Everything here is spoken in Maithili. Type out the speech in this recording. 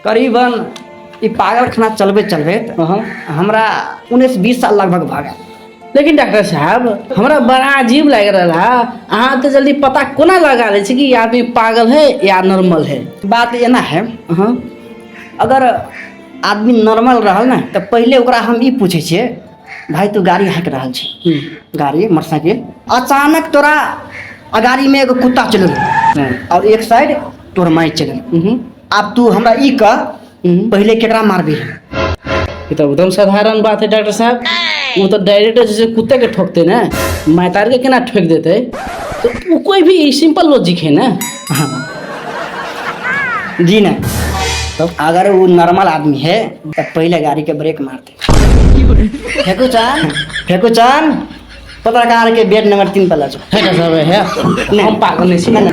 करीबन ई पागलखाना चलबैत चलबैत हमरा 19-20 साल लगभग भऽ गेल। लेकिन डॉक्टर साहब, हमरा बड़ा अजीब लागि रहल है, अहाँ एते जल्दी पता कोना लगा लै छी कि ई आदमी पागल है या नॉर्मल है? बात एना है, अगर आदमी नॉर्मल रहल ने तऽ पहिले ओकरा हम ई पूछै छियै, भाई तू गाड़ी हाँकि रहल छी, गाड़ी मोटरसाइकिल, अचानक तोरा अगाड़ीमे एगो कुत्ता चलि गेल और एक साइड तोर माय चलि गेल, आब तू हमरा ई कह, पहिले केकरा मारबी? ई तऽ एकदम साधारण बात है डॉक्टर साहब, वो तो डायरेक्ट जैसे कुत्ते के ठोकते ना, मायतार के केना ठोक देते? तो वो कोई भी सिंपल लॉजिक है ना। जी ना, तो अगर वो नॉर्मल आदमी है तो पहले गाड़ी के ब्रेक मारते। फेकू चान, फेकू चान, पत्रकार के बेड नंबर 3 पर ला जाओ। है डॉक्टर साहब, है, हम पागल नहीं छी। ना, ना।